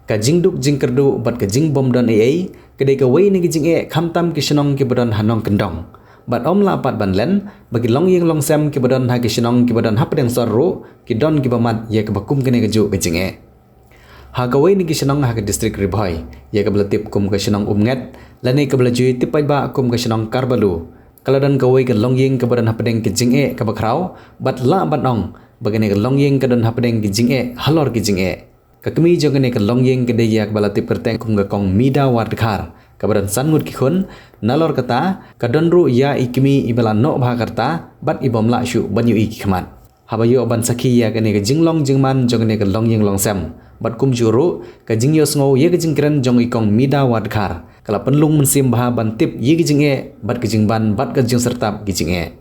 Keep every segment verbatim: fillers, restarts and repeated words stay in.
Ka jingduk jingkyrduh bad ka jingbym don ei ei ka dei kawei na ki jingeh khamtam ki shnong kiba don ha nongkyndong. Bad ym lah pat ban len ba ki longïing longsem kiba don ha ki shnong kiba don hapdeng sor ruh ki don kiba mad ïa kaba kum kane kajuh ka jingeh. Ha kawei na ki shnong ha ka district Ri Bhoi, ïa kaba la tip kum ka shnong Umnget, lane kaba la ju tip paidbah kum ka shnong Karbalu, ka la don kawei ka longïing kaba don hapdeng ka jingeh kaba khraw, bad lah ban ong ba kane ka longïing ka don hapdeng ka jingeh halor ka jingeh. Ka kmie jong kane ka longïing ka dei ïa kaba la tip kyrteng kum ka Kong Mida Wardkhar, kaba don san ngut ki khun, nalor kata ka don ruh ïa i kmie iba la noh bha ka rta bad i bym lah shuh ban ïohi ki khmat. Haba ïoh ban sakhi ïa kane ka jinglong jingman jong kane ka longïing longsem bad kumjuh ruh ka jingïohsngew ïa ka jingkren jong i Kong Mida Wardkhar, ka la pynlong mynsiem bha ban tip ïa ka jingeh bad ka jingban bad ka jingsyrtap ka jingeh.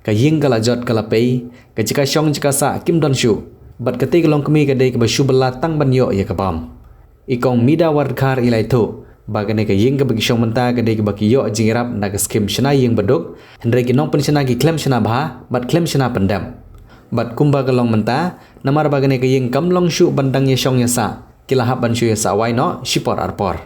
Ka ïing ka la jot ka la pei, ka jaka shong jaka sah kim don shuh, bad katei ka longkmie ka dei kaba shu bylla tang ban ïoh ïa ka bam. I Kong Mida Wardkhar i la ïathuh ba kane ka ïing kaba ki shong mynta ka dei kaba ki ïoh jingïarap na ka skhim shna ïing baduk, hynrei ki nongpynshna ki khlem shna bha bad khlem shna pyndep. Bad kumba ka long mynta, namar ba kane ka ïing kam long shuh ban dang ïashong ïasah, ki la hap ban shu ïasah wai noh shipor arpor.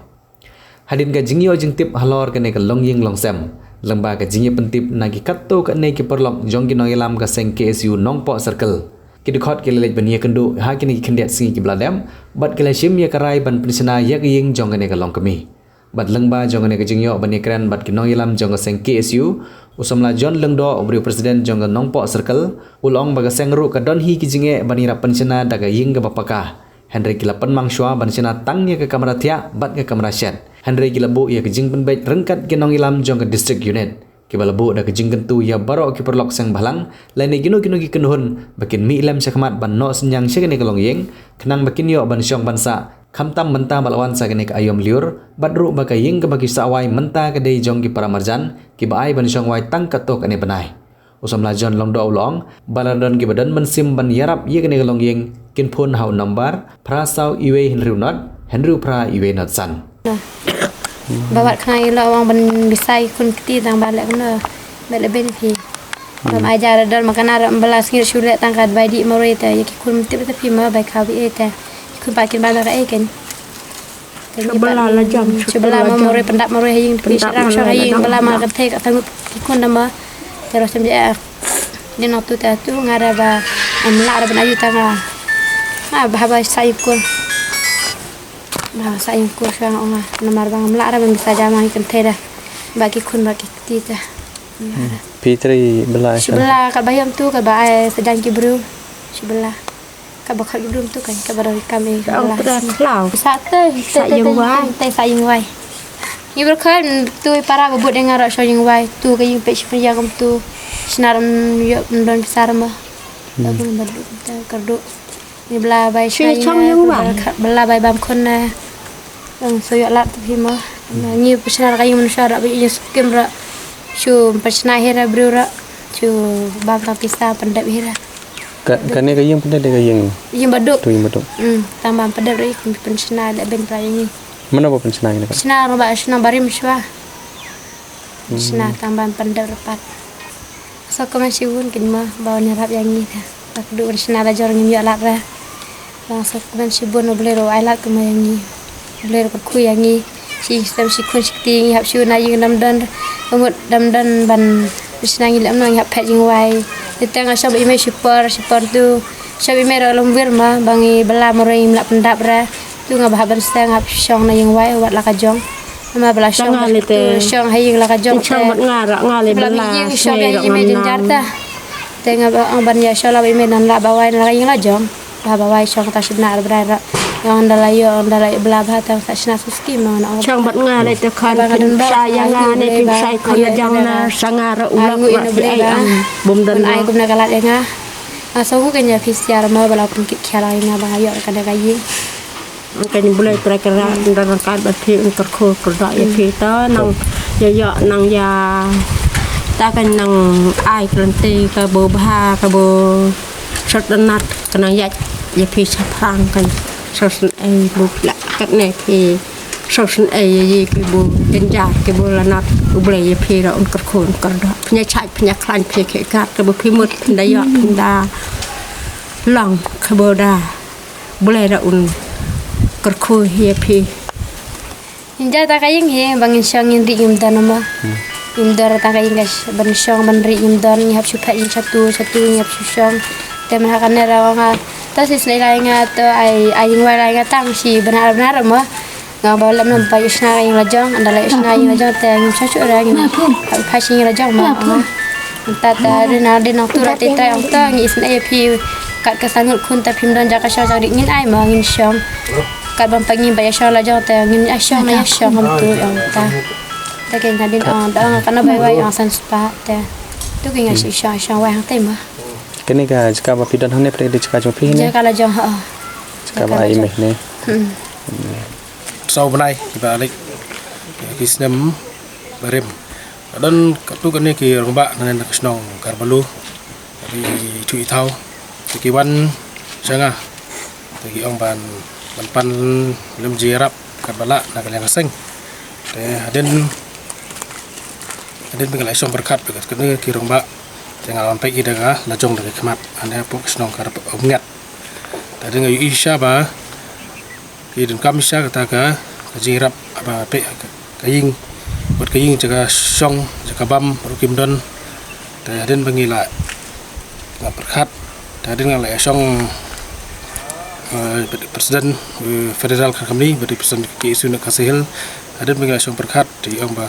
Hadien ka jingïoh jingtip halor kane ka longïing longsem, lyngba ka jingïapyntip na ki katto katne ki paralok jong ki nongïalam ka seng K S U Nongpoh Circle, ki dkhot ki la leit ban ïakynduh ha kine ki khyndiat sngi kiba la dep, bad ki la shim ïa ka rai ban pynshna ïa ka ïing jong kane ka longkmie. Bad lyngba jong kane ka jingïoh ban ïakren bad ki nongïalam jong ka seng K S U, u samla John Lyngdoh, u briew president jong ka Nongpoh Circle, u la ong ba ka seng ruh ka don hi ki jingeh ban ïarap pynshna da ka ïing kaba paka. Hynrei ki la pynmang shuwa ban shna tang ïa ka kamra thiah bad ka kamra shet. Hynrei ki la buh ïa ka jingpynbeit ryngkat ki nongïalam jong ka district unit, kiba la buh da ka jingkyntu ïa baroh ki paralok seng bhalang lane kino kino ki kynhun ba kin mih lem shakhmat ban noh synñiang sha kane ka longïing, khnang ba kin ïoh ban shong ban sah, khamtam mynta ba la wan sa kane ka aïom lyiur, bad ruh ba ka ïing kaba ki sah wai mynta ka dei jong ki para marjan kiba ai ban shong wai tang katto katne bnai. U samla John Lyngdoh u la ong ba lada don kiba don mynsiem ban ïarap ïa kane ka longïing, kin phone ha u nambar phra saw iwei hynriew not hynriew phra iwei not san. Ba wat khnang ïa la ong ban bisa ïa ki khun kti tang ba leh kumno, ba leh ben phi. Bam ai ja da don ma ka na ra ba la sngewsih shu leh tang ka bai dih marwei te ïa ki khun tip te phi ma bai khaw bi ei te. Ki khun pat kin ba da ka ei ken. Te ngi pat, shu bylla ma marwei, pyndap marwei ha ïing, te phi shu rang shong ha ïing, bylla ma ka thei ka thang ki khun da ma. Te ruh shem ja. Ni nong tu te tu nga da ba ym lah da ban ayu tang nga. Nga ba haba sa ïing kur. Ba sa ïing kur sha nga ong nga. Namar ba ngam lah da ban bisa ja ma ngi kynthei da. Ba ki khun ba ki kti te. Phi trei bylla sha. Shu bylla ka ba ïam tu ka ba ai sa jan ki briew. Shu bylla. Ka ba khat ki briew tu kan ka ba roi kam eh. Ka ong pda khlaw. Sa te, sa ïing wai. Te sa ïing wai. Ngi ba khat tu i para ba bud ïa nga ruh shong ïing wai. Tu ka ïing peit shi pynïa kam tu. Shna ram ïoh ym don pisa ram ma. Ka bun ba duk te kyrduh. Ngi bylla bai shna ïing wai. Bylla bai bam khun na. Ong so ïoh lad tu hi ma. Ngi pynshna ka ïing manusia ruh ba ïa skim ruh. Shu pynshna hi ra briew ruh. Shu bam tang pisa pyndep hi ra. Ka, kane ka ïing pynte de ka ïing. Ïing baduk. Tu ïing baduk. Hmm, tang ba pyndep ri pynshna de ben pra ïing. Mano ba pynshna ïing ka? Shna ro ba shna barim shwa. Shna tang ba pyndep ri pat. So kmen shibun kin ma ba wan ïarap ïa ngi ta. Ba kdu wan shna da jor ngim ïoh lad ra. Ba so kmen shibun u Blei ruh ai lad kumba ïa ngi. Blei ruh kyrkhu ïa ngi. Shi stem shi khun shi kti ngi hap shu na ïing dam don. Ka mut dam don ban shna ngi lem no ngi hap phet ïing wai. Te tang shop i mei shipor shipor tu. Shop i mei ruh lem wir ma ba ngi bylla marwei ngim lah pyndap ra. Tu nga ba hap ban seng hap shong na ïing wai wat la ka jong. Namar ba la shong, shong ha ïing la ka jong. Shong bad nga ruh nga le bylla ïing shong ha ïing mei jynjar ta. Te nga ba ong ban ïa shong la ba i mei nan la ba wai na la ka ïing la jong. Ba ba wai shong ta shna ar brai ra. Ong da la ïoh, ong da la ïoh bylla ba ta sa shna suski ma na ong. Shong bad nga le te khan phin sa ïa nga ne phin sa khan la jang na sa nga ra u lak ra phi ai am bum don ai kum na ka lad ïa nga. Nga sa hu ka nya phi sia ra ma ba la pun kit khia la ïa nga ba nga ïoh ka da ka ïing. Kan Blei Trai Kynrad un da rangkat bad phi un kyrkhu kyrdoh ïa phi ta nang ïa ïoh nang ïa ta kan nang ai kyllte ka bo bha ka bo sot da nat ka nang ïaid ïa phi shaphrang kan sot syn ei bu pla kat ne phi sot syn ei ïa ki bu jynjar ki bu la nat U Blei ïa phi ra un kyrkhu un kyrdoh phi nya chait phi nya khlaiñ phi ïa ki kat ka bu phi mut phi da ïoh phi da long ka bu da Blei ra un Kyrkhu ïa phi. Ngin jia tang ka ïing hi ba ngin shong ngin rieh ngim don mo. Ngim don tang ka ïing ka sh-, ban shong ban rieh ngim don, ngi hap shu phet ïing shatu shatu, ngi hap shu shong. Te mynta kane ruh nga, to shi snem lai nga to ai, ai ïing wai lai nga tang shi bnai bnai mo. Nga ba lem nam ba ïoh shna ïing la jong, ynda la ïoh shna ïing la jong te ngim shong shuh ruh ngin phet shi ïing la jong mo. Mynta te dei na, dei nangtu ruh te trai ong to ngi isynei ïa phi kat ka san ngut khun te phim don jaka shong jaka rieh ngin ai mo ngin shong. Kat ban pang ngim ba ïa shong la jong te ngin ïa shong na ïa shong ngam tu ong ta. Te ki nga dei ong da ong ka na bai wai ong san spah te. Tu ki nga shi shong shong wai hangtai mo. Kane ka jaka ba phi don hangne phi dei jaka jong phi ne? Jaka la jong ha. Jaka ba ai mei ne. Hmm. Saw bnai kiba leit ki snem barim. Ka don katto katne ki rangbah na ka shnong Karbalu. Ki tu i thaw. Te ki wan sha nga. Te ki ong ban, ban pan lem jingïarap katba lah na ka liang ka seng. Te hadien, hadien ba ngi la shong pyrkhat bad katne ki rangbah. Te nga la wan peit ïa ka la jong da ka khmat. Hangne hapoh ka shnong Karbalu Umngiat. Te hadien nga ïohi shisha ba ki donkam shisha kata ka, ka jingïarap ba peit ka, ka ïing, bad ka ïing jaka shong jaka bam ruh kim don. Te hadien ba ngi la, la pyrkhat, te hadien nga la ïa shong, eh, bad president, eh, federal ka company, bad president K S U na Khasi Hills. Hadien ba ngi la shong pyrkhat te ong ba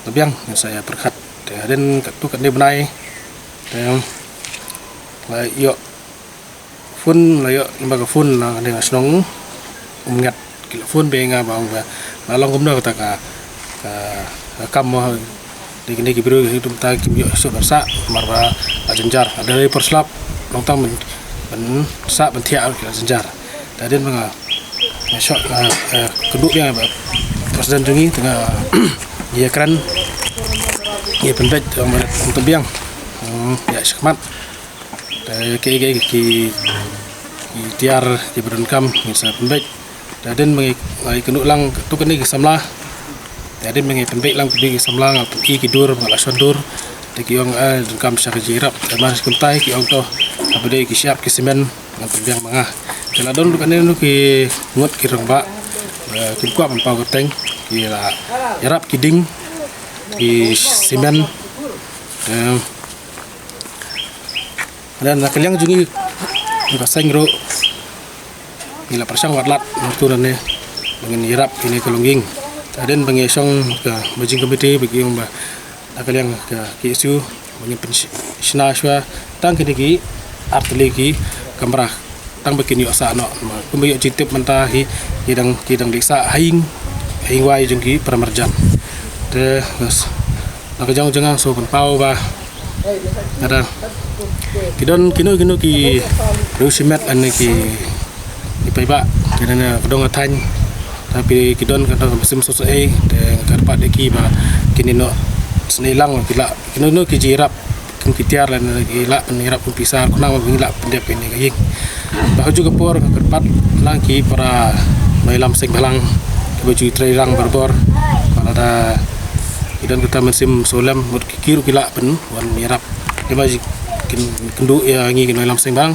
la biang ngin sa ïa pyrkhat. Te hadien katto katne bnai te la ïoh phone, la ïoh number ka phone na ka shnong Umngiat. Ki la phone bad nga ba ong ba la long kumno kata ka, ka, ka kam mo. Dei kine ki briew ki tum ta kim ïoh shuh ban sah namar ba la jynjar. Hadien por slap nangta ban, ban sah ban thiah ki la jynjar. Te hadien ba nga, nga shoh, nga, eh, kynduh ïa ba president jong ngi te nga ïa kren, ïa pynbeit ong ba ong tymbiang. Hmm, ïa shakhmat. Te ki, ki, ki, ki tiar kiba donkam ngin sa pynbeit. Te hadien ba ngi, ngi kynduh lang tu kane ki samla. Te hadien ba ngi pynbeit lang tu ki samla nga pyn-i ki dur, nga la shon dur. Te ki ong, eh, donkam sha ka jingïarap. Te mar kumta ki ong to, haba dei ki shyiap ki simen ngan pynbiang ma nga. Te la don tu kane nu ki ngut ki rangbah, eh, kim kwah ban paw kyrteng, ki la ïarap ki ding, ki simen. Te Hadien na ka liang jong ngi, ka seng ruh ngi la pyrshang wat lad nangtu nane ba ngin ïarap ïa kane ka longïing. Hadien ba ngi shong ka managing committee ba ki ong ba na ka liang ka K S U ba ngin pynshna shuwa tang kine ki artylli ki kamra tang ba kin ïoh sah noh. Kumba ïoh jingtip mynta hi ki dang, ki dang dei sah ha ïing, ha ïing wai jong ki para marjan. Te na ka jong jong nga shu pynpaw ba Ada. Ki don kino kino ki riewshimet lane ki, ki paidbah, ki don ka dong ka thaiñ. Tapi ki don ka dong ka mynsiem sosok ei, te nga kyrpad ïa ki ba kin ïeh noh sngewsih lang ki lah kino kino ki jingïarap kum ki tiar lane ki lah pynïarap kum pisa khnang ba kin lah pyndep ïa kane ka ïing. Ba ha kajuh ka por nga kyrpad lang ki para nongïalam seng bhalang kiba ju trei rang barabor. Ba lada ki don kata mynsiem sngewlem mut ki ruh ki lah pynwan ïarap. Te ba kin kynduh ïa ngi ki nongïalam seng bhalang.